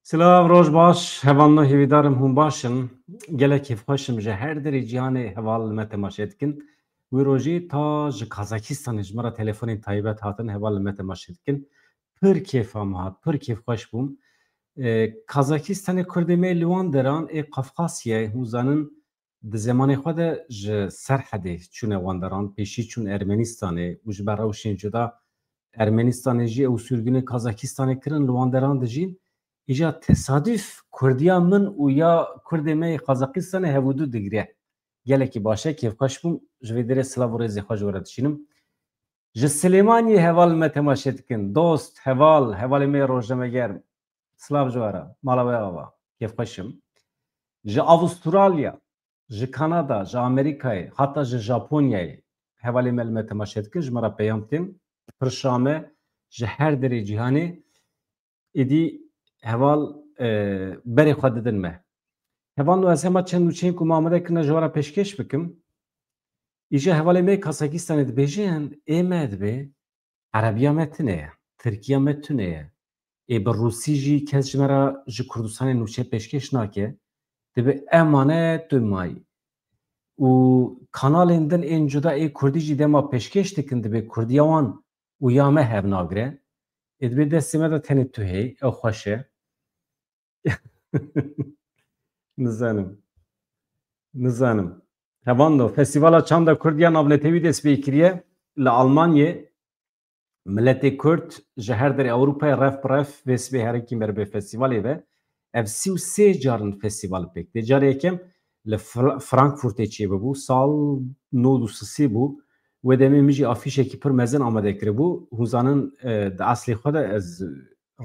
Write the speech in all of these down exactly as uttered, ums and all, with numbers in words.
Silav, roj baş, hevalno, hêvîdar im hûn baş in. Gelek kêfxweş im ji her derê cîhanê heval li me temaşe dikin. Wî rojî ta ji Kazakistanê ji me re telefonên taybet hatin, heval li me temaşe dikin. Pir kêfa min hat, pir kêfxweş bûm. Ê, Kazakistanê Kurdê me li wan deran ê Qafqasyayê, hûn zanin, di zemanê xwe de ji Serhedê çûne wan deran, pêşî çûn Ermenistanê û ji ber rewşên cuda Ermenistanê jî ew sürgünê Kazakistanê kirin, li wan deran dijîn. Îja tesadüf Kurdiya min û ya Kurdê me yê Kazakistanê hevûdu digire. Gelekî baş e, kêfxweş bûm. Ji vê derê silav û rêzê xwe ji we re dişînim. Ji Silêmaniyê heval me temaşe dikin. Dost, heval, hevalê me yê rojnamegerm. Silav ji we re. Mala we ava. Kêfxweş im. Ji Avustralya, ji Kanada, ji Amerîkayê, heta ji Japonyayê hevalê me li me temaşe dikin, ji me re peyam dikin. Pir şa me ji her derê cîhanê êdî heval, e, berê xwe didin me. Hevalno, ez hema çend nûçeyên ku me amade kirine ji we re pêşkêş bikim. Îja hevalê me Kazakistanê dibêjin, ê me dibê, Erebiya me tune ye, Tirkiya me tune ye. Ê bi Rûsî jî kes ji me re ji Kurdistanê nûçe pêşkêş nake. Dibe emanet tu mayî. Û kanalên din ên cuda ê Kurdî jî dema pêşkêş dikin, dibe Kurdiya wan û ya me hev nagire. Ê dibe destê me de tenê tu hê, ew xweş e. Nizanim. Nizanim. Hevando, Festîvala Çanda Kurd ya Navnetewî dest pê kiriye li Almanyê. Miletê Kurd ji her derê Ewropayê ref bi ref vê sibê herekî ber bi festîvalê ve. Ev sî û sê car in festîval pêk tê. Carê yekem li Fra-, Frankfurtê çêbibû. Sal nod û sisê bû. Wê demê min jî afîşekî pir mezin amade kiribû. Hûn zanin, e, di eslê xwe de ez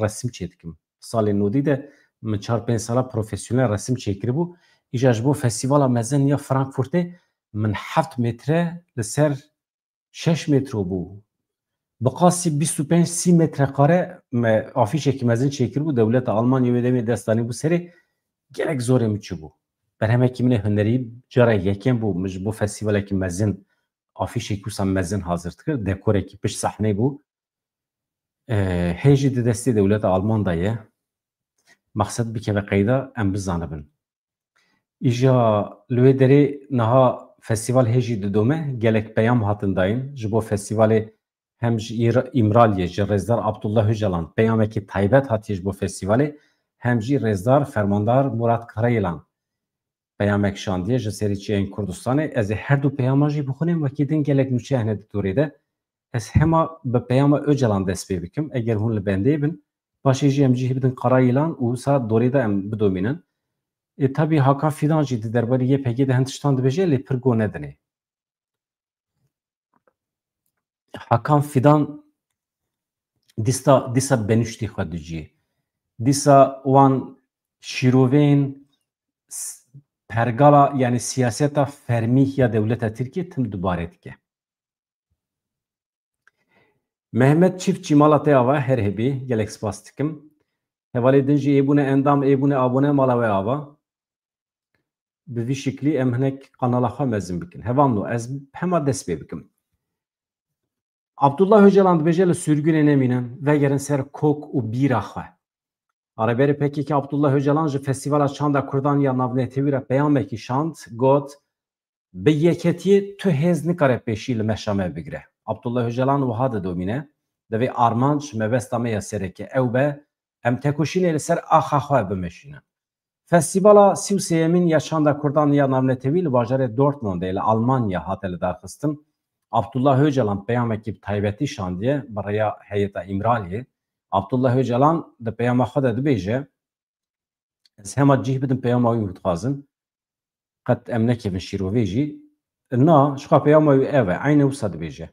resim çêdikim. Salên nodî de min çar pênc sala profesyonel resim çêkiribû. Îja ji bo festîvala mezin ya Frankfurtê min heft metre li ser şeş metro bû. Bi qasî bîst û pênc sî metrekare me afîşekî mezin çêkiribû. Dewleta Almanya wê demê dest danîbû serê, gelek zorê min çûbû. Berhemekî min ê hunerî cara yekem bû, min ji bo festîvalekî mezin afîşekî wisa mezin hazir dikir. Dekorekî pişt sahneyê bû. E, hê jî di destê dewleta Alman de ye. Mexsed bikeve qeyda, em bizanibin. Îja li wê derê niha festîval hê jî didome, gelek peyam hatin dayîn. Ji bo festîvalê hem ji Îr-, Îmraliyê, ji Rêzdar Abdullah Ocalan peyamekî taybet hatiye ji bo festîvalê, hem jî Rêzdar Fermandar Murat Karayilan peyamek şandiye ji serî çiyayên Kurdistanê. Ez ê her du peyama jî bixwînim, wekî din gelek nûçe hene di dorê de. Ez hema bi peyama Ocalan dest pê bikim, eger hûn li bendê bin. Paşê jî em cih bidin Karayilan û wisa dorê de em bidomînin. Ê, tabî Hakan Fidan jî di derbarê Y P G de hin tiştan dibêje, lê pir go nedinê. Hakan Fidan dîsa, dîsa benuştî xwe diciyê. Dîsa wan şîrovên s-, pergala, yani siyaseta fermî ya dewleta Tirkiye tim dubare dike. Mehmet Çiftçi, mala te ava, her hebî, gelek spas dikim. Hevalê din jî ê bûne endam, ê bûne abone, mala we ava. Bi vî şiklî em hinek kanala xwe mezin bikin. Hevalno, ez hema dest pê bikim. Abdullah Ocalan dibêje li sürgünê nemînin, vegerin ser kok û bîra xwe. Rêberê P K K Abdullah Ocalan ji Festîvala Çanda Kurdan ya Navnetewî re peyamekî şand, got, bi yeketiyê tu hêz nikare pêşî li meşa me bigire. Abdullah Ocalan wiha didomîne, divê armanc mebesta me ya sereke ew be, em tekoşînê li ser axa xwe bimeşînin. Festîvala sî û sêyemîn ya Çanda Kurdan ya Navnetewî li bajarê Dortmundê li Almanya hate lidarxistin. Abdullah Ocalan peyamekî bi taybetî şandiye bi rêya heyeta Îmraliyê. Abdullah Ocalan di peyama xwe de dibêje, ez hema cih bidim peyama wî dixwazin. Qet em nekevin şîrovê jî. Na, ji xwe peyama wî ev e, eynê wisa dibêje.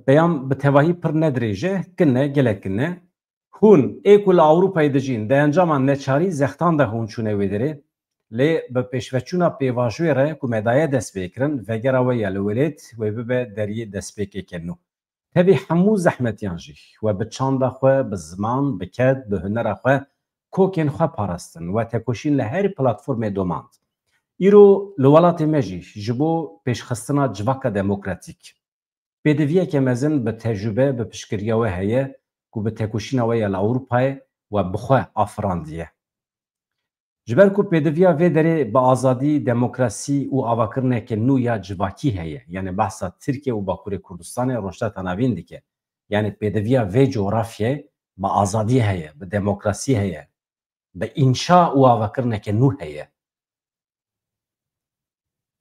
Peyam bi tevahî pir ne dirêj e, kin e, gelek kin e. Hûn, ê ku li Ewropayê dijîn, di encama neçarî zextan de hûn çûne wê derê. Lê bi pêşveçûna pêvajoyê re ku me daye destpêkirin, vegera we ya li welêt wê bibe deriyê destpêkeke nû. Tevî hemû zehmetiyan jî we bi çanda xwe, bi ziman, bi ked, bi hunera xwe kokên xwe parastin, we tekoşîn li her platformê domand. Îro li welatê me jî ji bo pêşxistina civaka demokratîk, pêdiviyeke mezin bi tecrûbe, bi piştgiriya we heye ku bi tekoşîna we ya li Ewropayê we bi xwe afirandiye. Ji ber ku pêdiviya vê derê bi azadî, demokrasî û avakirineke nû ya civakî heye, yanî behsa Tirkiye û Bakurê Kurdistanê, Rojhilata Navîn dike. Yanî pêdiviya vê coğrafyê bi azadî heye, bi demokrasî heye, bi înşa û avakirineke nû heye.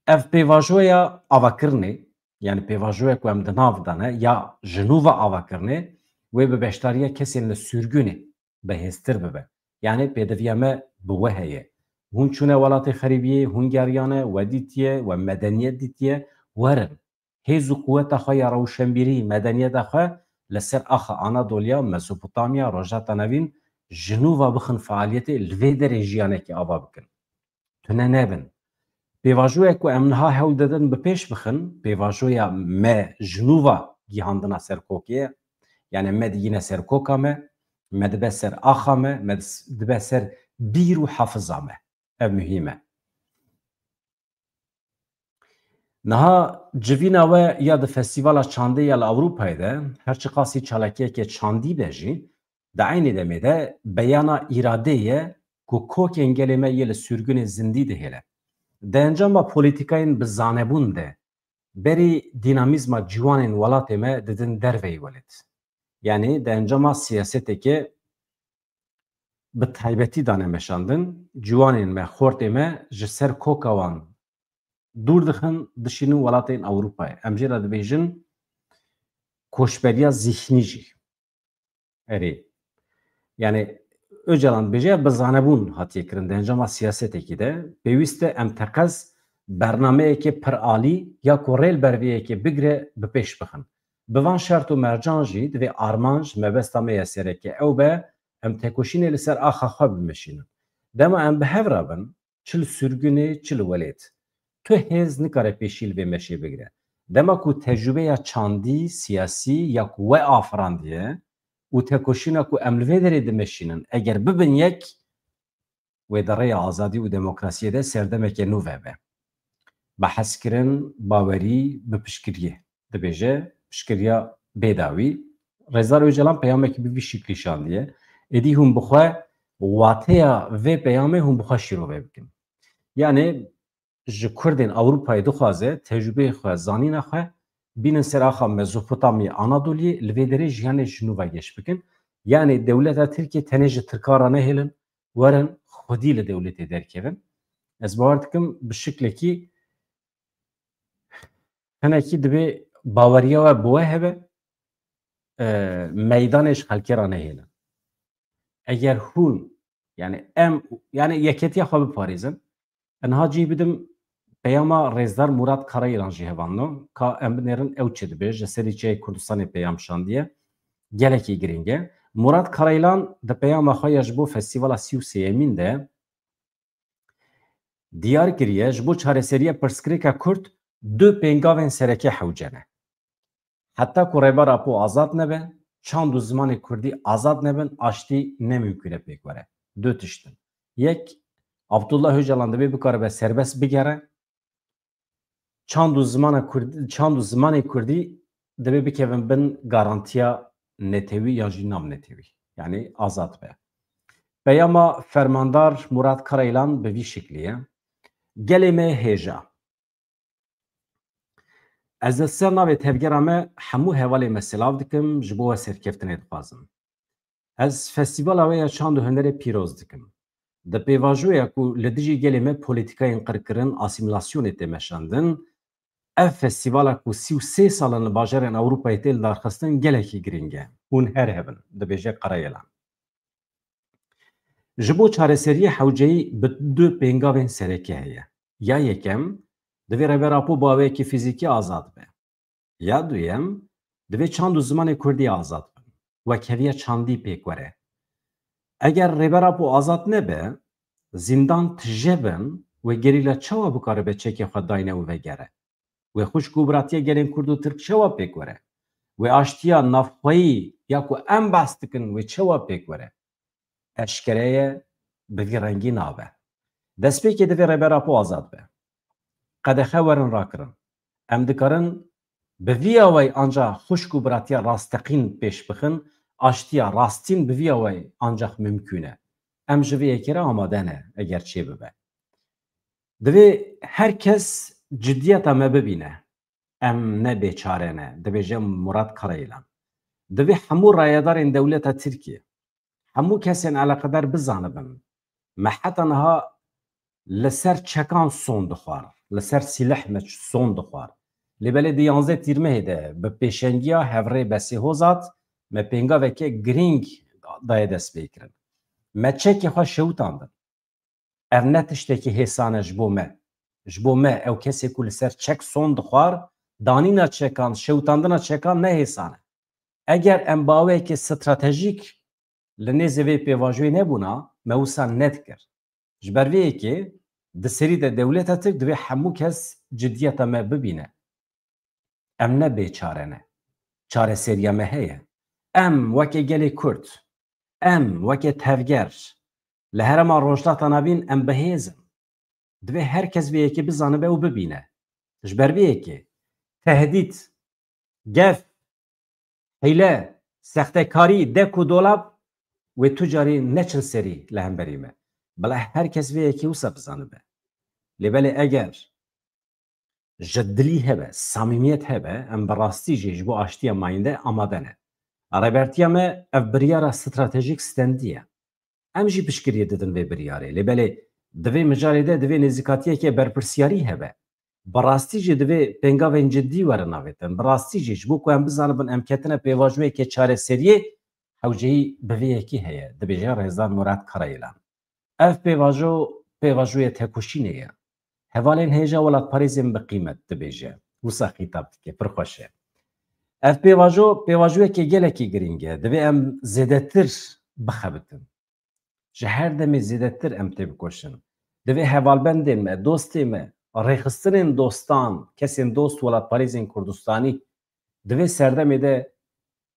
Ev pêvajoya avakirinê, yanî pêvajoya ku em di nav de ne, ya ji nû ve avakirinê, wê bi beşdariya kesên li sürgûnê bihêztir bibe. Yanî pêdiviya me bi we heye. Hûn çûne welatê xerîbiyê, hûn geriyane, we dîtiye, we medeniyet dîtiye, werin. Hêz û quweta xwe ya rewşenbîrî, medeniyeta xwe li ser axa Anadoliya, Mezopotamya, Rojhilata Navîn ji nû ve bixin fealiyetê, li vê derê jiyanekî ava bikin. Tune nebin. Pêvajoya ku em niha hewl didin bi pêş bixin, pêvajoya me ji nû ve gihandina ser kokê ye. Yanî me digîne ser koka me, me dibe ser axa me, me dis-, dibe ser bîr û hafiza me. Ev muhîm e. Niha civîna we ya di festîvala çandê ya li Ewropayê de, her çiqasî çalakiyeke çandî be jî, di eynî demê de beyana îradê ye ku kokên gelê me yê li sürgûnê zindî dihêle. Di encama polîtîkayên bi zanebûn de berî dînamîzma ciwanên welatê me didin derveyî welêt. Yanî di encama siyaseteke bi taybetî dane meşandin, ciwanên me, xortê me ji ser koka wan dûr dixin, dişînin welatên Ewropayê. Em jê re dibêjin koçberiya zîhnî jî. Erê. Yanî Ocalan dibêje, ev bi zanebûn hatiye kirin. Di encama siyasetekî de pêwîst e em teqez bernameyeke pir alî ya ku rê li ber vê yekê bigire bi pêş bixin. Bi van şert û mercan jî divê armanc, mebesta me ya sereke ew be, em tekoşînê li ser axa xwe bimeşînin. Dema em bi hev re bin, çi li sirgûnê, çi li welêt, tu hêz nikare pêşî li vê meşê bigire. Dema ku tecrûbeya çandî, siyasî ya ku we afirandiye û tekoşîna ku em li vê derê dimeşînin, eger bibin yek, wê di rêya azadî û demokrasiyê de serdemeke nû vebe. Behskirin, bawerî, bi piştgiriyê. Dibêje, piştgiriya bêdawî. Rêzdar Ocalan peyamekî bi vî şiklî şandiye. Êdî hûn bi xwe wateya vê peyamê hûn bi xwe şîrove bikin. Yanî ji Kurdên Ewropayê dixwaze tecrûbeyê xwe, zanîna xwe bînin ser axa Mezopotamyê, Anadoliyê, li vê derê jiyanê ji nû ve geş bikin. Yanî dewleta Tirkiyê tenê ji Tirkan re nehêlin, werin xwedî li dewletê derkevin. Ez bawer dikim bi şiklekî hinekî divê baweriya we bi we hebe, e, meydanê ji xelkê re nehêlin. Eger hûn, yanî em, yanî yeketiya xwe biparêzin, niha cî bidim peyama Rêzdar Murat Karayilan jî hevalno, ka em binêrin ew çi dibê, ji serî çiyayê Kurdistanê peyam şandiye, gelekî girîng e. Murat Karayilan di peyama xwe ya ji bo festîvala sî û sêyemîn de diyar kiriye, ji bo çareseriya pirsgirêka Kurd du pêngavên sereke hewce ne. Heta ku Rêber Apo azad nebe, çand û zimanê Kurdî azad nebin, aştî ne mimkûn e pêk were. Du tişt in. Yek, Abdullah Ocalan divê bikaribe serbest bigere. Çand û zimana Kurd-, çand û zimanê Kurdî divê bikevin bin garantiya netewî yan jî navnetewî. Yanî azad be. Peyama fermandar Murat Karaylan bi vî şiklî ye. Gelê me hêja. Ez li ser navê tevgera me hemû hevalê me silav dikim, ji bo we serkeftinê dixwazim. Ez festîvala we ya çand û hunerê pîroz dikim. Di pêvajoya ku li dijî gelê me polîtîkayên qirkirin, asîmîlasyonê tê meşandin, ev festîvala ku sî û sê sal in li bajarên Ewropayê tê lidarxistin, gelekî girîng e. Hûn her hebin, dibêje Karayelan. Ji bo çareseriyê hewceyî bi du pêngavên sereke heye. Ya yekem, divê Rêber Apo bi awayekî fîzîkî azad be. Ya duyem, divê çand û zimanê Kurdî azad bin. Wekheviya çandî pêk were. Eger Rêber Apo azad nebe, zîndan tije bin, wê gerîla çawa bikaribe çekê xwe dayne û vegere? Wê xwişk û biratiya gelên Kurd û Tirk çawa pêk were? Wê aştiya navxweyî ya ku em behs dikin, wê çawa pêk were? Eşkere ye, bi vî rengî nabe. Destpêkê divê Rêber Apo azad be. Qedexe werin rakirin. Em dikarin bi vî awayî anca xwişk û biratiya rasteqîn pêş bixin, aştiya rastîn bi viya wê ancax mimkûn e. Em ji vê yekê re amade ne eger çêbibe. Divê her kes cidiyeta me bibîne. Em ne bêçare ne, dibêje Murat Karayilan. Divê hemû rayedarên dewleta Tirkiyê, hemû kesên eleqedar bizanibin. Me heta niha li ser çekan son dixwar, li ser sîleh me son dixwar. Lê belê di yanzdeh Tîrmehê de bi pêşengiya hevrê Besê Hozat me pêngaveke girîng daye destpêkirin. Me çekê xwe şewitandin. Ev ne tiştekî hêsan e ji bo me. Ji bo me ew kesê ku li ser çek son dixwar, danîna çekan, şewitandina çekan ne hêsan e. Eger em bi awayekî stratejîk li nêzê vê pêvajoyê nebûna, me wisa nedikir. Ji ber vê yekê di serî de dewleta Tirk divê hemû kes cidiyeta me bibîne. Em ne bêçare ne. Çareseriya me heye. Em weke gelê Kurd, em weke tevger, li herêma Rojhilata Navîn em bi hêz in. Divê her kes vê yekê bizanibe û bibîne. Ji ber vê yekê tehdît, gef, hîle, sextekarî, dek û dolab wê tu carî neçin serî li hemberî me. Bila her kes vê yekê wisa bizanibe. Lê belê eger ji dilî hebe, samîmiyet hebe, em bi rastî jî ji bo aştiya mayînde amade ne. Rêbertiya me ev biryara stratejîk stendiye. Em jî piştgiriyê didin vê biryarê. Lê belê di vê mijarê de divê nêzîkatiyeke berpirsiyarî hebe. Bi rastî jî divê pêngavên cidî werin avêtin. Bi rastî jî ji bo ku em bizanibin em ketine pêvajoyeke çareseriyê, hewceyî bi vê yekê heye, dibêje Rêzdar Murat Karayilan. Ev pêvajo, pêvajoya tekoşînê ye. Hevalên hêja welatparêzên bi qîmet, dibêje. Wisa xîtab dike, pir xweş e. Ev pêvajo, pêvajoyeke gelekî girîng e. Divê em zêdetir bixebitin. Ji her demê zêdetir em têbikoşin. Divê hevalbendên me, dostê me, rêxistinên dostan, kesên dost welatparêzên Kurdistanî, divê serdemê de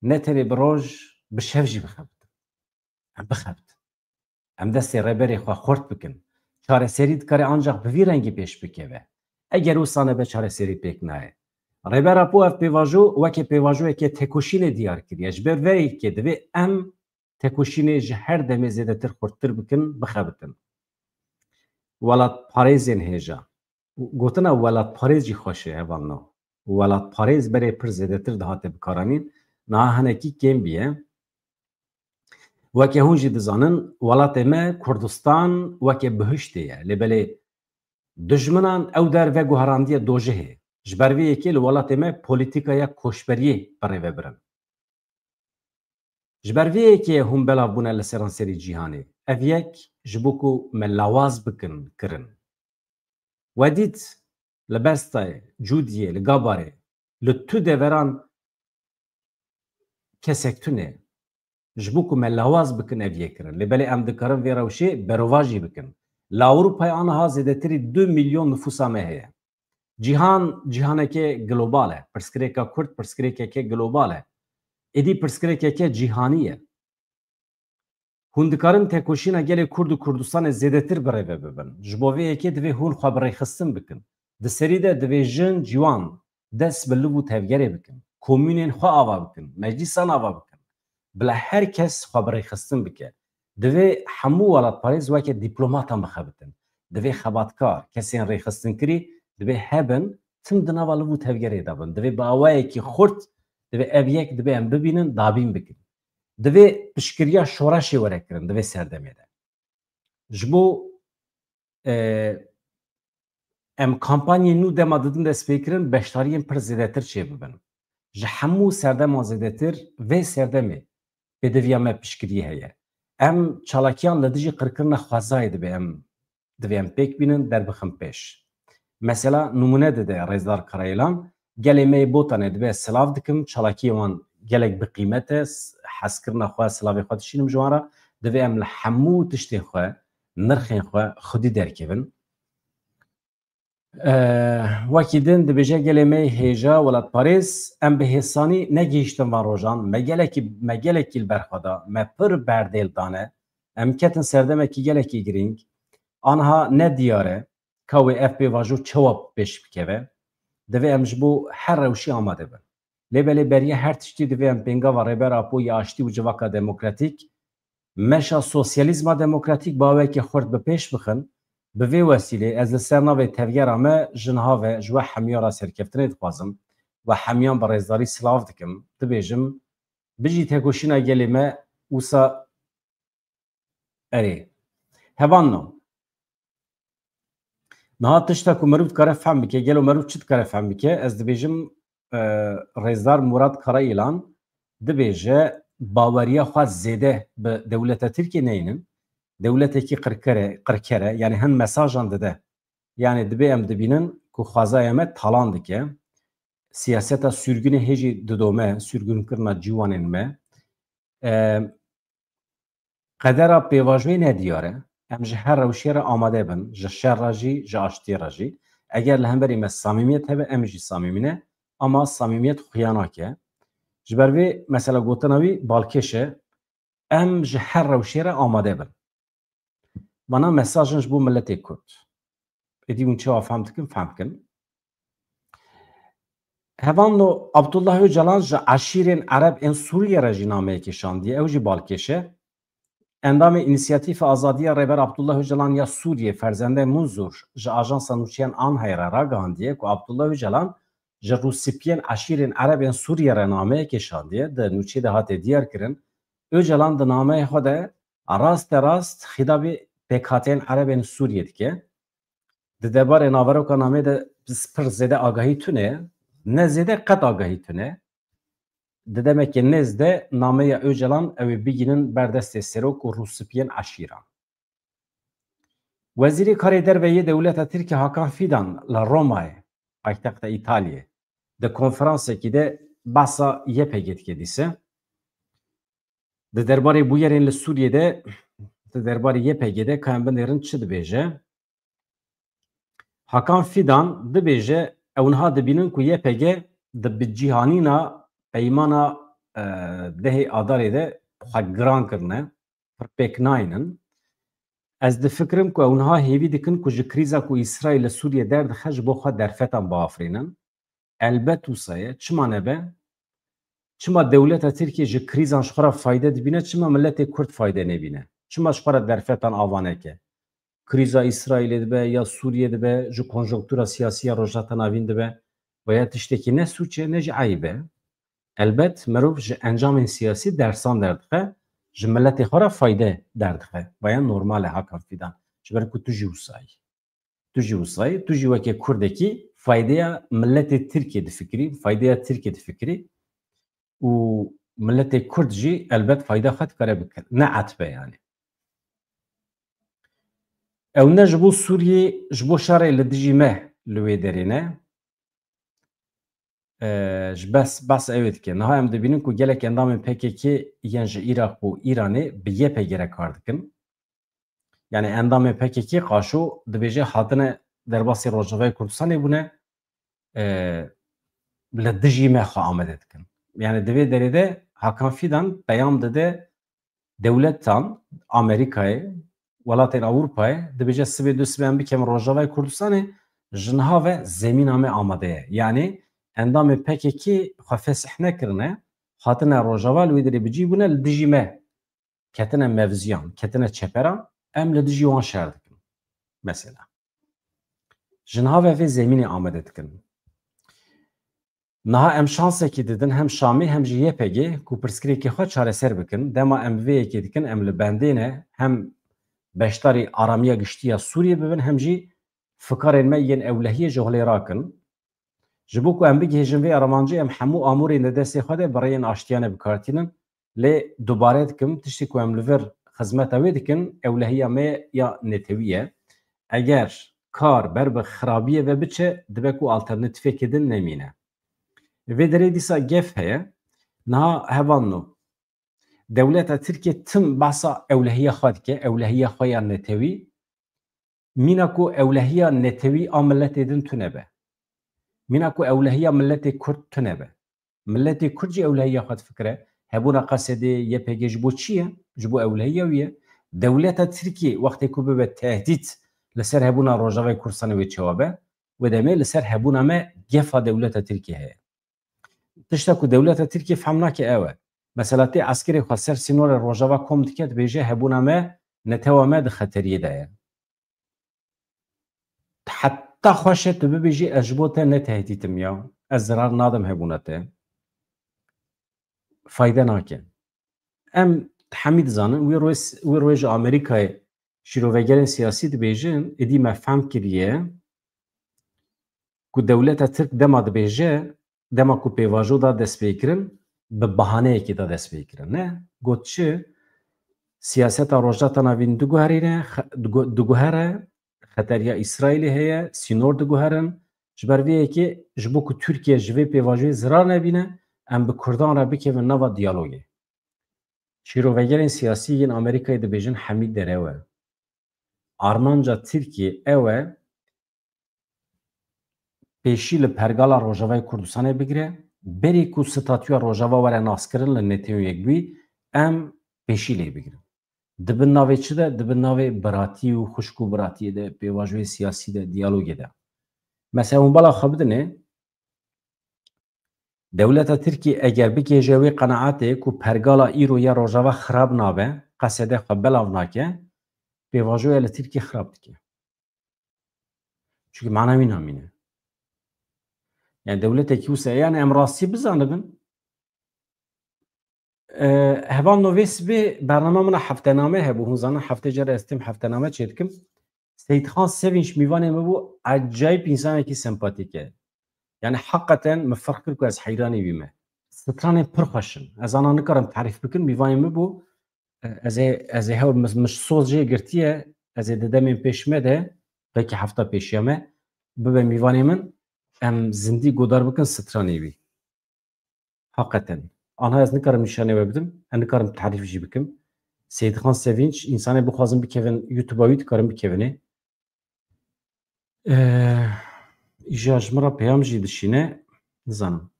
ne tenê bi roj, bi şev jî bixebitin. Em bixebitin. Em destê rêberê xwe xurt bikin. Çareserî dikare ancax bi vî rengî pêş bikeve. Eger wisa nebe, çareserî pêk nayê. Rêber Apo ev pêvajo weke pêvajoyeke tekoşînê diyar kiriye. Ji ber vê yekê divê em tekoşînê ji her demê zêdetir xurttir bikin, bixebitin. Welatparêzên hêja. Gotina welatparêz jî xweş e, hevalno. Welatparêz berê pir zêdetir dihate bikaranîn. Niha hinekî kêm bîye. Weke hûn jî dizanin, welatê me Kurdistan weke bihiştê ye. Lê belê dijminan ew der veguherandiye dojihê. Ji ber vê yekê li welatê me polîtîkaya koçberiyê birêve birin. Ji ber vê yekê hûn belav bûne li seranserî cîhanê. Ev yek ji bo ku me lawaz bikin kirin. We dît li Bestayê, Cûdiyê, li Gabarê, li tu deveran kesek tune. Ji bo ku me lawaz bikin ev yek kirin. Lê belê em dikarin vê rewşê berovajî bikin. Li Ewropayê aniha zêdetirî du milyon nifûsa me heye. Cîhan, cîhaneke global e. Pirsgirêka Kurd, pirsgirêkeke global e. Êdî pirsgirêkeke cîhanî ye. Hûn dikarin tekoşîna gelê Kurd û Kurdistanê zêdetir birêve bibin. Ji bo vê yekê divê hûn xwe bi rêxistin bikin. Di serî de divê jin, ciwan dest bi liv û tevgerê bikin. Komûnên xwe ava bikin. Meclîsan ava bikin. Bila her kes xwe bi rêxistin bike. Divê hemû welatparêz weke dîplomatan bixebitin. Divê xebatkar, kesên rêxistinkirî divê hebin, tim di nava liv û tevgerê de bin. Divê bi awayekî xurt, divê ev yek, divê em bibînin, dabîn bikin. Divê piştgiriya şoreşê were kirin, divê serdemê de. Ji bo, e, em kampanyên nû dema didin destpêkirin, beşdariyên pir zêdetir çêbibin. Ji hemû serdema zêdetir vê serdemê pêdiviya me piştgiriyê heye. Em çalakiyan li dijî qirkirina xwezayê divê em, divê em pêk bînin, derbixin pêş. Mesela nimûne dide Rêzdar Karayilan, gelê me yê Botanê divê silav dikim, çalakiyê wan gelek bi qîmet e, s-, hezkirina xwe, silavê xwe dişînim ji wan re, divê em li hemû tiştên xwe, nirxên xwe xwedî derkevin. Eh, wekî din dibêje gelê me hêja welatparêz, em bi hêsanî negihîştin van rojan, me gelekî, me gelekî li ber xwe da, me pir berdêl dane, em ketin serdemekî gelekî girîng. Aniha ne diyar e, ka wê ev pêvajo çawa pêş bikeve, divê em ji bo her rewşî amade bin. Lê belê beriya her tiştî divê em pêngava Rêber Apo ya aştî û civaka demokratîk, meşa sosyalîzma demokratîk bi awayekî xurt bi pêş bixin. Bi vê wesîlê ez li ser navê tevgera me ji niha ve ji we hemiya re serkeftinê dixwazim. We hemiyan bi rêzdarî silav dikim. Dibêjim, bijî tekoşîna gelê me, wisa erê. Hevalno. Niha tişta ku meriv dikare fehm bike, gelo meriv çi dikare fehm bike? Ez dibêjim, e, Rêzdar Murat Karayilan dibêje, baweriya xwe zêde bi dewleta Tirkiyê neynin. Dewletekî qirkere, qirkere, yani hin mesajan dide. Yani dibê em dibînin ku xwezaya me talan dike. Siyaseta sürgünê hê jî didome, sürgünkirina ciwanên me. E, Qedera pêvajoyê nediyar e. Em ji her rewşê re amade bin, ji şer re jî, ji aştiyê re jî. Eger li hemberî me samîmiyet hebe, em jî samîmî ne, ama samîmiyet xuya nake. Ji ber vê mesela gotina wî balkêş e, em ji her rewşê re amade bin. Vana mesajin ji bo miletê Kurd. Êdî hûn çawa fehm dikin, fehm bikin. Hevalno, Abdullah Öcalan ji eşîrên Ereb ên Sûriyê re jî nameyekê şandiye, ew jî balkêş e. Endamê Înisiyatîfa Azadiya Rêber Abdullah Öcalan ya Sûriyê, Ferzende Munzur, ji ajansa nûçeyan Anhayê re ragihandiye ku Abdullah Öcalan ji rûspiyên eşîrên Ereb ên Sûriyê re nameyekê şandiye. Di nûçeyê de hate diyar kirin, Öcalan di nameyê xwe de raste rast xîtabê pêkhateyên Ereb ên Sûriyê dike. Di derbarê naveroka nameyê de pir zêde agahî tune ye. Ne zêde, qet agahî tune. Di demekê nêz de nameya Öcalan ew ê bigînin ber destê serok û rûspiyên eşîran. Wezîrê Karê Derve yê dewleta Tirkiyê Hakan Fidan li Romayê, paytexta Îtalyê, di konferansekî de behsa Y P G dike dîse. Di derbarê bûyerên li Sûriyê de, di derbarê Y P G de ka em binêrin çi dibêje? Hakan Fidan dibêje, ew niha dibînin ku Y P G di bi cîhanîna peymana, e, dehê Adarê de xwe giran kirine, pir pêk naynin. Ez difikirim ku ew niha hêvî dikin ku ji krîza ku Îsraîl li Sûriyê derdixe ji bo xwe derfetan biafirînin. Elbet wisa ye, çima nebe? Çima dewleta Tirkiyê ji krîzan ji xwe re fayde dibîne, çima miletê Kurd fayde nebîne? Çima ji xwe re derfetan ava neke? Krîza Îsraîlê dibe ya Sûriyê dibe, ji konjonktura siyasî ya Rojhilata Navîn dibe, veya tiştekî ne sûc e, ne jî eyb e. Elbet mirov ji encamên siyasî dersan derdixe, ji miletê xwe re fayde derdixe. Veya normal e Hakan Fidan. Ji ber ku tu jî wisa yî. Tu jî wisa yî, tu jî weke Kurdekî faydeya miletê Tirkiyê difikirî, faydeya Tirkiyê difikirî û miletê Kurd jî elbet fayda xwe dikare bikir. Ne etbe yani. Ew ne ji bo Sûriyê, ji bo şerê li dijî me li wê derê ne. E, ji bes, bes ew ê dike. Niha em dibînin ku gelek endamên P K K yên ji Iraq û Îranê bi Y P G re kar dikin. Yani endamê P K K qaşo dibêje hatine derbasî Rojavayê Kurdistanê bûne, e, li dijî me xwe amade dikin. Yani di vê derê de Hakan Fidan peyam dide dewletan Amerîkayê, welatên Ewropayê, dibêje sibê du sibê em bikemin Rojavayê Kurdistanê, ji niha ve zemîna me amade ye. Yani endamê P K K xwe fesih nekirine, hatine Rojava li wê derê bi cî bûne, li dijî me ketine mevziyan, ketine çeperan, em li dijî wan şer dikin. Mesela. Ji niha ve vê zemînê amade dikin. Niha em şansekî didin hem Şamê hem jî Y P G ku pirsgirêkê xwe çareser bikin. Dema em bi vê yekê dikin, em li bendê ne hem beşdarî aramiya giştî ya Sûriyê bibin, hem jî fikarên me yên ewlehiyê ji holê rakin. Ji bo ku em bigihêjin vê armancê, em hemû amûrên di destê xwe de bi rêyên aştiyane bi kar tînin. Lê dubare dikim, tiştê ku em li vir xizmeta wê dikin, ewlehiya me ya netewî ye. Eger kar ber bi xirabiyê ve biçe, dibe ku alternatîfeke din nemîne. Vê derê dîsa gef heye. Niha hevalno, dewleta Tirkiye tim behsa ewlehiya xwe dike, ewlehiya xwe ya netewî. Mîna ku ewlehiya netewî a miletê din tune be. Mîna ku ewlehiya miletê Kurd tune be. Miletê Kurd jî ewlehiya xwe difikire. Hebûna Qesedê, Y P G ji bo çi ye? Ji bo ewlehiya wî ye. Dewleta Tirkiyê wextê ku bibe tehdît li ser hebûna Rojavayê Kurdistanê wê çawa be? Wê demê li ser hebûna me gefa dewleta Tirkiyê heye. Tişta ku dewleta Tirkiyê fehm nake ew e. Mesela tê eskerê xwe ser sînorê Rojava kom dike, dibêje hebûna me, netewa me di xeteriyê de ye. Heta xweş e tu bibêjî ez ji bo te ne tehdît im ya, ez zirar nadim hebûna te. Fayde nake. Em hemî dizanin, wî roj, wî roj ji Amerîkayê şîrovegerên siyasî dibêjin, êdî me fehm kiriye ku dewleta Tirk dema dibêje, dema ku pêvajo da destpêkirin, bi bahaneyekê da destpêkirin. Ne? Got çi? Siyaseta Rojhilata Navîn diguherîne, xe-, digu-, diguhere, xeteriya Îsraîlê heye, sînor diguherin. Ji ber vê yekê, ji bo ku Tirkiye ji vê pêvajoyê zirar nebîne, em bi Kurdan re bikevin nava diyalogê. Şîrovegerên siyasî yên Amerîkayê dibêjin hemî derew e. Armanca Tirkiyê ew e, pêşî li pergala Rojavayê Kurdistanê bigire, berî ku statûya Rojava were naskirin li Netewên Yekbûyî, em pêşî lê bigirin. Di bin navê çi de? Di bin navê biratî û xwişk û biratiyê de, pêvajoyê siyasî de, diyalogê de. Mesela hûn bala xwe bidinê, dewleta Tirkî eger bigihêje wê qenaetê ku pergala îro ya Rojava xirab nabe, qesede xwe belav nake, pêvajoya li Tirkî xirab dike. Çunke mana wî namîne. Yani dewletekî wisa, yani em rastî bizanibin. E, hevalno vê sibê bernama min a heftename hebû. Hûn zanin heftê care ez têm heftename çêdikim. Seyîdxan Sevinç mîvanê min bû, acayip însanekî sempatîk e. Yani heqeten min ferq kir ku ez heyranî wî me. Stranên pir xweş in. Ez ana nikarim tarîf bikim, mîvanê min bû. E, ez ê, ez ê hew, min, min soz jê girtiye, ez ê di demên pêş me de, belkî hefta pêşiya me, bibe mîvanê min, em zindî godar bikin stranê wî. Heqeten. Anha ez nikarim nîşanê we bidim, ez nikarim tarîf jî bikim. Seyîdxan Sevinç, însanê bixwazin bikevin, YouTube-a wî dikarin bikevinê. Eh, îja ji min re peyam jî dişîne, nizanim.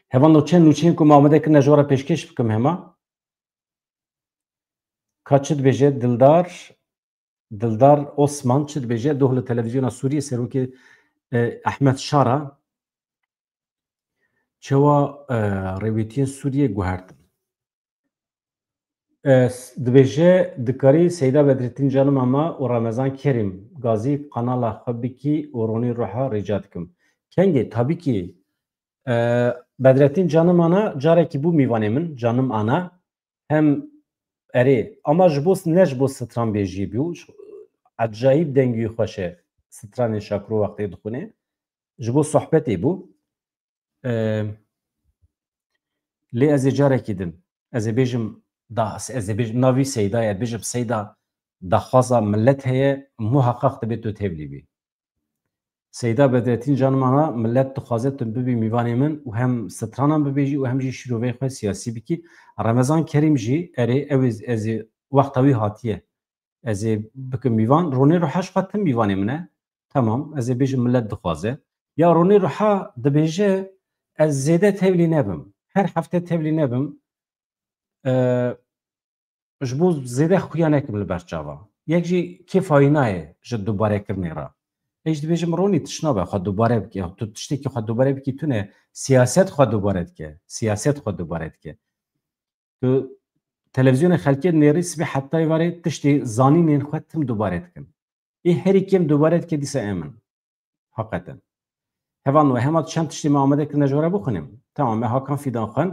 Hevalno çend nûçeyên ku me amade kirine ji we re pêşkêş bikim hema. Ka çi dibêje Dildar, Dildar Osman çi dibêje, doh li televîzyona Sûriyê serokê, e, Ehmed Şara çewa, e, rêwîtiyên Sûriyê guhertin. E, s-, dibêje, dikarî Seyda Bedretîn Canimama û Ramezan Kerîm Gazî kanala xwe bikî û Ronî Ruha rica dikim. Kengê, tabî kî, e, Bedretîn Canimana carekî bû mîvanê min, Canim Ana. Hem erê, ama ji bo, ne ji bo stranbêjiyê bû, ji, ecayîb dengî xweş e, stranên Şakiro wextê dixwîne. Ji bo sohbetê bû. E, lê ez ê carekî din, ez ê bêjim, da, ez ê bêjim, navî Seyda ye, bêjim Seyda, daxwaza millet heye, muheqeq dibe tu tevlî bî. Seyda Bedretîn Canimana, millet dixwaze tu bibî mîvanê min û hem stranan bibêjî û hem jî şîroveyê xwe siyasî bikî. Remezan Kerîm jî, erê, ew ê, ez ê, wexta wî hatiye. Ez ê bikim mîvan. Ronê Ruha jixwe tim mîvanê min e. Temam, ez ê bêjim millet dixwaze. Ya Ronê Ruha dibêje, ez zêde tevlî nebim. Her hefte tevlî nebim. E, ji bo zêde xuya nekim li ber çava. Yek jî kêfa wî nayê ji dubarekirinê re. Ez jî dibêjim Ronî tişt nabe xwe dubare bike. Tu tiştekî xwe dubare bikî tune, siyaset xwe dubare dike. Siyaset xwe dubare dike. Tu televîzyonê xelkê nêrî sibê heta êvarê tiştê zanînên xwe tim dubare dikin. Ê herî kêm dubare dike dîsa em in. Heqeten. Hevalno, hema çend tiştê me amade kirine ji we re bixwînim. Tamam, me Hakan Fidan xwend.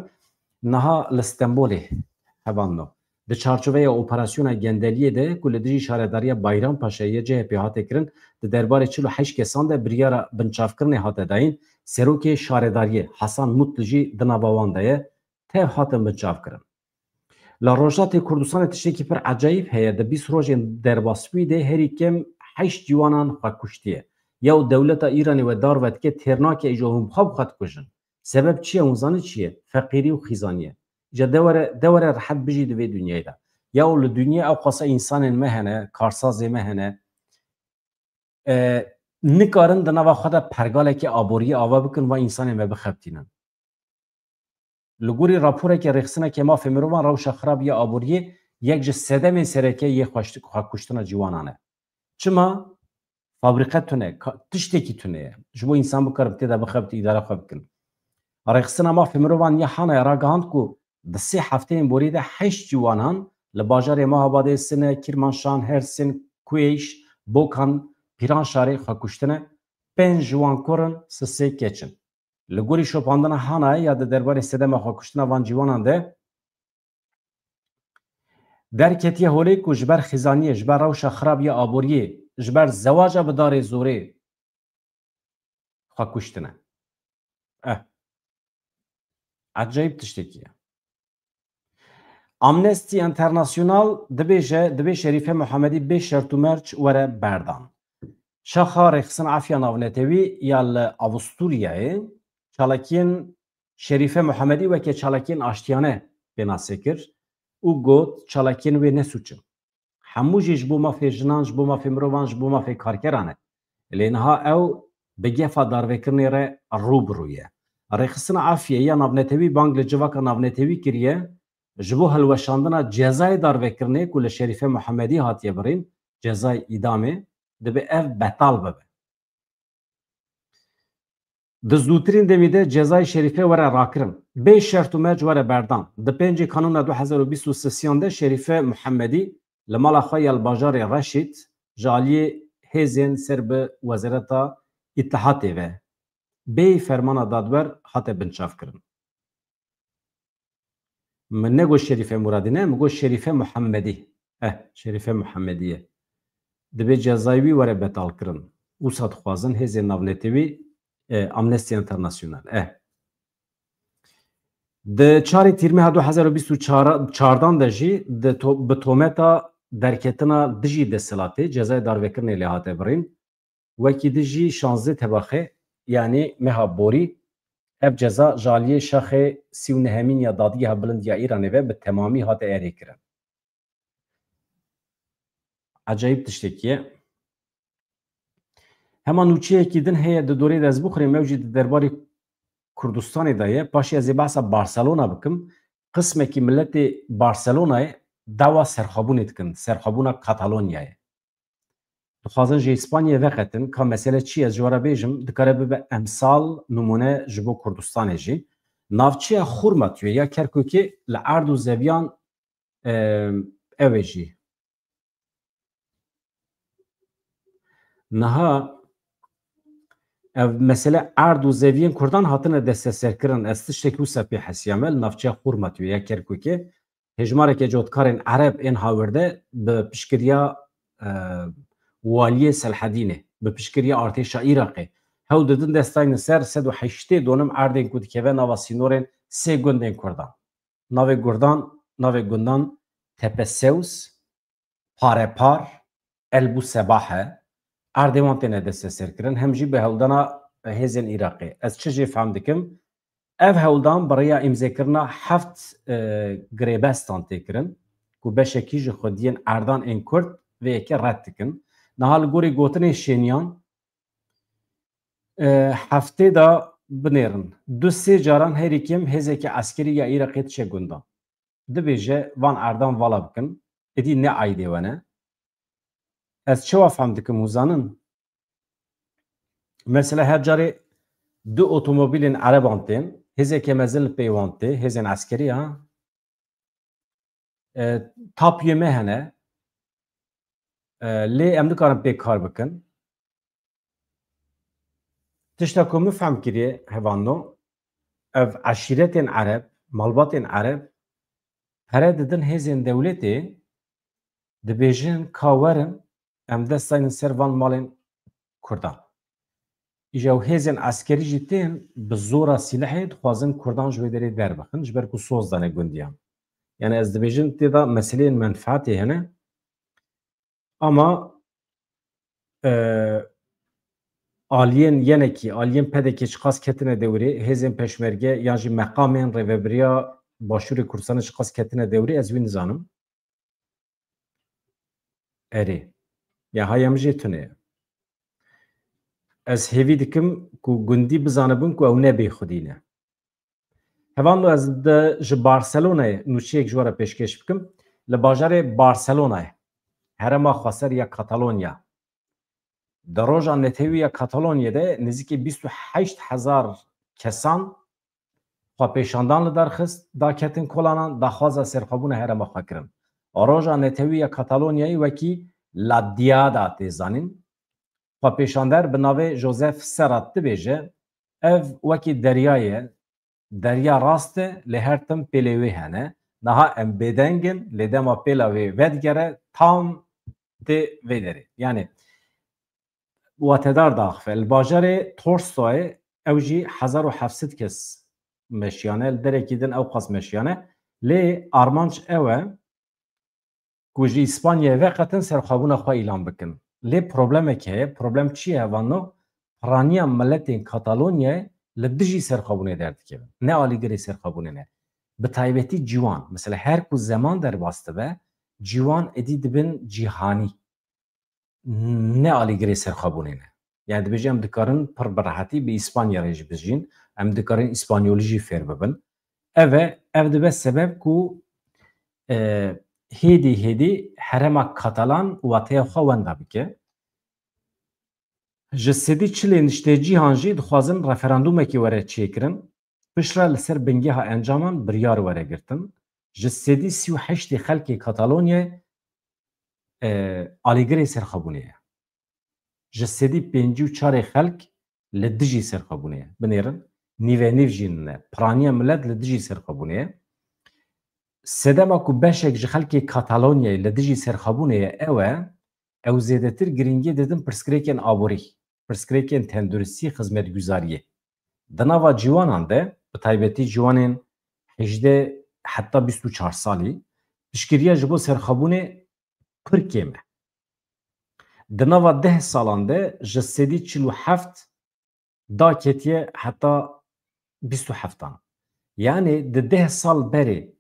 Niha li Stenbolê, hevalno, di çarçoveya operasyona gendeliyê de ku li dijî şaredariya Bayrampaşayê yê C H P hate kirin, di derbarê çil û heşt kesan de biryara binçavkirinê hate dayîn. Serokê şaredariyê Hasan Mutlu jî di nava wan de ye. Tev hatin binçavkirin. Li Rojhilatê Kurdistanê tiştekî pir ecayîb heye, di bîst rojên derbasbûyî de herî kêm heşt ciwanan xwe kuştiye. Yew dewleta Îranê we darve dike, têr nake, îjo hûn bi xwe bi xwe dikujin. Sebeb çi ye? Hûn zanin çi ye? Feqîrî û xîzanî ye. Îja de were, de were rehet bijî di vê dinyayê de. Yew li dinyê ew qasa însanên me hene, karsazê me hene, e, nikarin di nava xwe de pergalekê aboriyê ava bikin, va însanên me bixebitînin. Li gorî raporekê Rêxistineke Mafê Mirovan rewşa xirab ya aboriyê yek ji sedemên sereke yê xweşt-, xwekuştina ciwanan e. Çima? Fabrîqe tune, ka-, tiştekî tune ye. Ji bo însan bikarin tê de bixebit, îdare xwe bikin. Rêxistina mafê mirovan ya Hanayê ragihand ku di sê hefteyên borî de heşt ciwanan li bajarê Mehabadê, Sine, Kîrmanşan, Hersîn, Kuêş, Bokan, Pîranşarê xwe kuştine, pênc ji wan kur in, sisê keç in. Li gorî şopandina Hanayê ya di derbarê sedema xwekuştina van ciwanan de derketiye holê ku ji ber xizaniyê, ji ber rewşa xirab ya aboriyê, ji ber zewaca bi darê zorê xwe kuştine. Eh. Ecayîb tiştekî ye. Amnesty International dibêje, dibê Şerîfe Muhammedî bê şert û merc were berdan. Şaxa Rêxistina Efya Navnetewî ya li Avusturyayê çalakiyên Şerîfe Muhammedî weke çalakiyên aştiyane pênase kir û got, çalakiyên wê ne sûç in. Hemû jî ji bo mafê jinan, ji bo mafê mirovan, ji bo mafê karkeran e. Lê niha ew bi gefa darvekirinê re rû bi rû ye. Rêxistina Efyê ya navnetewî bang li civaka navnetewî kiriye, ji bo hilweşandina cezayê darvekirinê ku li Şerîfe Muhammedî hatiye birîn, cezayê îdamê, dibe ev betal bibe. Di zûtirîn demî de cezayê Şerîfe were rakirin. Bê şert û merc were berdan. Di pêncê Kanûna du hezar û bîst û sisiyan de Şerîfe Muhammedî li mala xwe ya li bajarê Reşîd ji aliyê hêzên ser bi Wezareta Îtihatê ve bê fermana dadwer hate binçavkirin. Min negot Şerîfe Muradî, ne, min got Şerîfe Muhammedî. Eh, Şerîfe Muhammedî ye. Dibê cezayê wî were betalkirin. Wisa dixwazin hêzên navnetewî, eh, Amnesty International. Eh. Di çarê Tîrmeha du hezar û bîst û çar, çardan de jî di to-, bi tometa derketina dijî desthilatê cezayê darvekirinê lê hate birîn. Wekî din jî şazdeh Tebaxê, yanî meha borî, ev ceza ji aliyê şaxê sî û nehemîn ya Dadgeha Bilind ya Îranê ve bi temamî hate erêkirin. Ecayîb tiştekî ye. Hema nûçeyekî din heye di dorê de ez bixwînim, ew jî di derbarê Kurdistanê de ye. Paşê ez ê behsa Barcelona bikim. Qismekî miletê Barcelonayê dawa serxwebûnê dikin, serxwebûna Katalonyayê. Dixwazin ji Îspanyayê veqetin, ka mesele çi ye, ez ji we re bêjim, dikare bibe emsal, nimûne ji bo Kurdistanê jî. Navçeya Xurmatûyê ya Kerkûkê li erd û zeviyan, e, ew e jî. Niha ev mesele erd û zeviyên Kurdan hatine desteserkirin. Ez tiştekî wisa pê hesiyame, li navçeya Xurmatûyê ya Kerkûkê hêjmareke cotkarên Ereb ên hawirde bi piştgiriya, e, waliyê Selhedînê, bi piştgiriya artêşa Iraqê hewl didin destayne ser sed û heştê donim erdên ku dikeve nava sînorên sê gundên Kurdan. Navê gurdan, navê gundan Tepe Sews, Parepar, El Busebah e. Erdê wan têne desteserkirin, hem jî bi hewldana hêzên Iraqê. Ez çi jê fehm dikim, ev hewldan bi rêya îmzekirina heft, e, girêbestan tê kirin, ku beşekî ji xwediyên erdan ên Kurd vê yekê red dikin. Niha li gorî gotinên şêniyan, e, heftê de binêrin. Du sê caran herî kêm hêzeke eskerî ya Iraqê diçe gundan. Dibêje van erdan vala bikin, êdî ne aîdê we ne. Ez çawa fehm dikim û zanin? Mesela her carê du otomobîlên ereban tên, hêzeke mezin li pey wan tê, hêzên eskerî ha. E, tapiyê me hene, e, lê em nikarin pê kar bikin. Tişta ku min fehm kiriye, hevando, ev eşîretên Ereb, malbatên Ereb, pere didin hêzên dewletê, dibêjin ka werin, em dest daynin ser van malên Kurdan. Îja ew hêzên eskerî jî tên bi zora sîlehê dixwazin Kurdan ji wê derê derbixin, ji ber ku soz dane gundiyan. Yani ez dibêjim tê de meseleyên menfaatê hene. Ama, e, aliyên yenekî, aliyên P D K çiqas ketine dewrê, hêzên peşmerge yan jî meqamên rêvebiriya Başûrê Kurdistanê çiqas ketine dewrê, ez wî nizanim. Erê. Ya haya min jê tune ye. Ez hêvî dikim ku gundî bizanibin ku ew ne bêxwedî ne. Hevando ez di, ji Barcelonayê nûçeyek ji we re pêşkêş bikim. Li bajarê Barcelonayê, herêma xweser ya Katalonya, Di roja netewî ya Katalonyê de nêzîkî bîst û heşt hezar kesan xwepêşandan li dar xist, daketin kolanan, daxwaza serxwebûna herêma xwe kirin. Roja netewî ya Katalonyayê wekî La Diada tê zanîn. Xwepêşander bi navê Joseph Serrat dibêje, ev wekî derya ye, derya rast e, lê her tim pêlê wê hene. Niha em bêdeng in, lê dema pêla wê vedigere, tam tê vê derê. Yanî, watedar diaxife. Li bajarê Torstoyê ew jî hezar û heft sed kes meşiyane, li derekî din ew qas meşiyane. Lê armanc ew e ku ji Îspanyayê veqetin serxwebûna xwe îlan bikin. Lê problemek heye. Problem çi ye hevalno? Piraniya miletên Katalonyayê li dijî serxwebûnê derdikevin. Ne alîgirê serxwebûnê ne. Bi taybetî ciwan. Mesela her ku zeman derbas dibe, ciwan êdî dibin cîhanî. Ne alîgirê serxwebûnê ne. Yani dibêje em dikarin pir bi rehetî bi Îspanya re jî bijîn, em dikarin îspanyolî jî fêr bibin. Ev e, ev dibe sebeb ku, e, hêdî hêdî herêma Katalan wateya xwe wenda bike. Ji sedî çilê niştecîhan jî dixwazin referandûmekê were çêkirin. Piştre li ser bingeha encaman biryar were girtin. Ji sedî sî û heştê xelkê Katalonyayê, e, alîgirê serxwebûnê ye. Ji sedî pêncî û çarê xelk li dijî serxwebûnê ye. Binêrin, nîve nîv jî ne. Piraniya milet li dijî serxwebûnê ye. Sedema ku beşek ji xelkê Katalonyayê li dijî serxwebûnê ye, ew e, ew zêdetir girîngiyê didin pirsgirêkên aborî, pirsgirêkên tenduristî, xizmetguzariyê. Di nava ciwanan de, bi taybetî ciwanên hejdeh heta bîst û çar salî, piştgiriya ji bo serxwebûnê pir kêm e. Di nava deh salan de ji sedî çil û heft daketiye heta bîst û heftan. Yanî di deh sal berê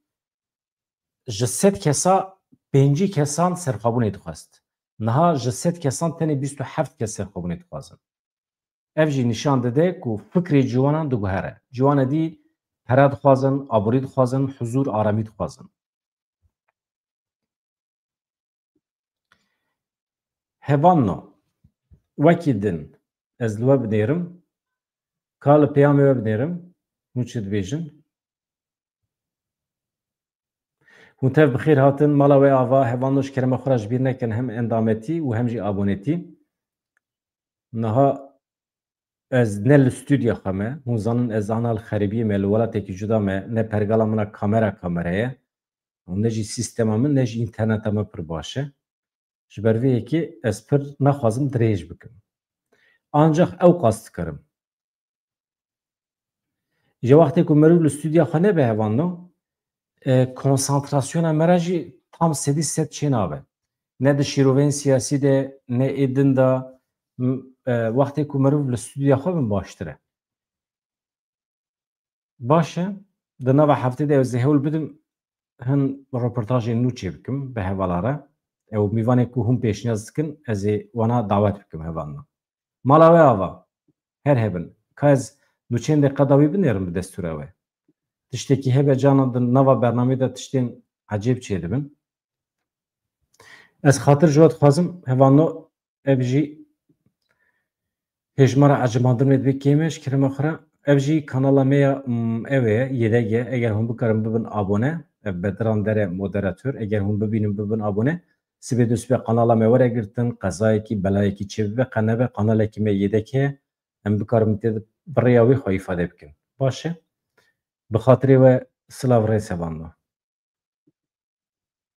ji sed kesa pêncî kesan serxwebûnê dixwest. Niha ji sed kesan tenê bîst û heft kes serxwebûnê dixwazin. Ev jî nîşan dide ku fikrê ciwanan diguhere. Ciwan êdî pere dixwazin, aborî dixwazin, huzûr, aramî dixwazin. Hevalno, wekî din ez li we binêrim, ka li peyamê we binêrim, hûn çi dibêjin? Hûn tev bi xêr hatin, mala we ava, hevalno ji kerema xwe re ji bîr nekin, hem endametî û hem jî abonetî. Niha ez ne li stûdya xwe me, hûn zanin ez ana li xeribiyê me, li welatekî cuda me, ne pergala min a kamera kamera ye, ne jî sîstema min, ne jî înterneta min pir baş e. Ji ber vê yekê ez pir naxwazim dirêj bikim. Ancax ew qas dikarim. Ji wextê ku mirov li stûdya xwe nebe hevalno, e, konsantrasyona me re jî tam sedî sed çênabe. Ne di şîroveyên siyasî de, ne ê din de, m-, e, wextê ku mirov li stûdya xwe bin baştir e. Baş e, di nava heftê de ez ê hewl bidim hin roportajên nû çêbikim bi hevala re. Ew mîvanê ku hûn pêşniyaz dikin, ez ê wana dawet bikim hevalna. Mala we ava, her hebin. Ka ez nûçeyên deqa dawî binêrim bi destûra we. Tiştekî hebe canan di nava bernameyê de tiştên ecêb çêdibin. Ez xatir ji we dixwazim, hevalno, ev jî hêjmara ecibandinê divê kêm e ji kerema xwe re. Ev jî kanala me ya, mm, ew e, yedek e. Eger hûn bikarin bibin abone, ev Bedran Dere moderator, eger hûn bibînin bibin abone, sibê du sibê kanala me were girtin, qezayekî, belayekî çêbibe, qe nebe, kanalekî me yedek e, em bikarin tê de bi rêya wê xwe îfade bikin. Baş e? Bi xatirê we silav rêz hevalno.